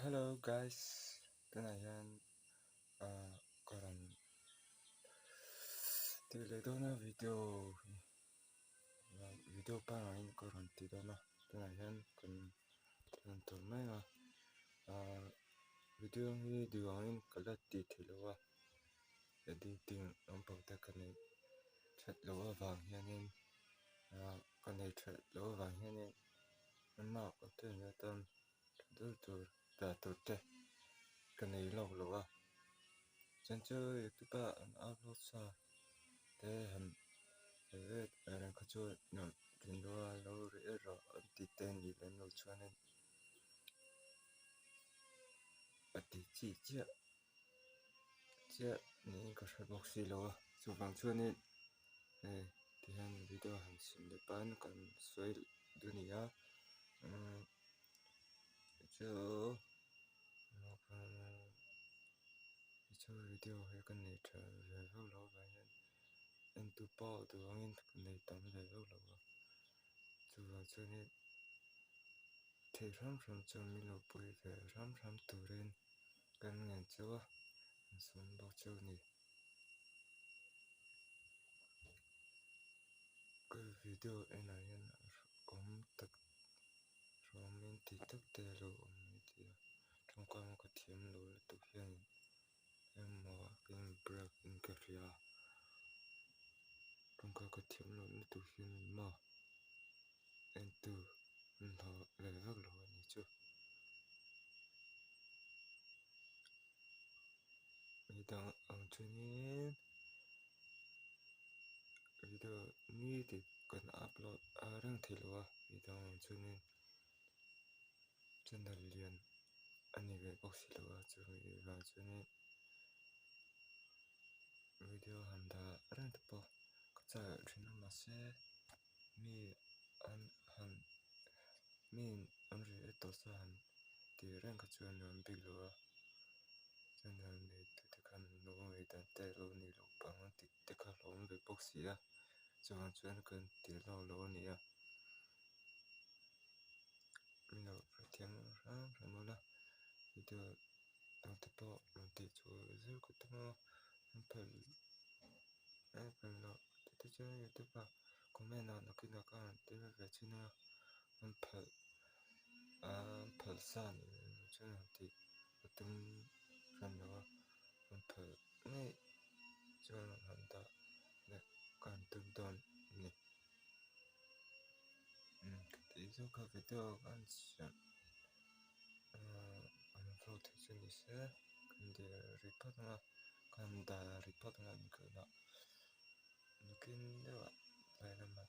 Hello guys tunah hian ah ka rawn tih leh dawn a video hi video pangngai in ka rawn ti dawn a tunah hian kan rawn tawn mai a ah video hi duh angin ka la ti thei lo a editing lampang te ka neih that loh avang hianin ah ka nei that loh avang hianin engmah content atan tha deuh tur dah tur te ka nei lawk lo a chuan chu youtube a an upload sa te han reng kha chu nuam thin lo a lo reh erawh an ti te a nih lem loh chuanin a ti chi chiah chiah niin ka hre bawk si lo a chuvang chuanin hei tihian video han siam leh pahin kan sawi duh a ni a umm chu chu video hi ka nei tha ve viau lo avang hian entu pawh duh angin ka nei tam ve viau lo a chuvang chuanin theih hram hram chuan min lo pui ve hram hram turin kan ngen chauh a an sawn bawk chauh a ni. Ka video enah hian awm tak hrawm in ti tak te a lo awm mai thei a tawngkam ka thiam lo lutuk hian engmaw ka in break in ka hria a tawngka ka thiam lo lutuk hian maw entu an hlawh ve vak lo a ni chu. Midang ang chuanin video nitin kan upload a reng thei lo a midang ang chuanin channel lian a ni ve bawk si lo a chumi vang chuanin video han dah reng te pawh ka chak thin a mahse mi an han mi an reh tawh sa han tih reng kha chuan nuam bik lo a channel nei tu te khan lo ngaihdan te lo nei loh pang ang tih te kha a awm ve bawk si a chuvang chuan kan ti hlauh lo a ni a min lo hrethiam hram hram ula video dang te pawh rawn tih chhuah zeuh ka tum a an phal an phal loh te chuan youtube ah comment ah nakinah khan an tel ve thin a an phal an phal sa ni chuan han tih ka tum hran lo a an phal ngei chuan han dah leh ka han tum dawn a ni ka tih zawk kha video khan siam an vlog theih chu ni se kan dil rih phawt ang a kan dah rih phawt ang a nakinah nakin deuhah tlai lamah.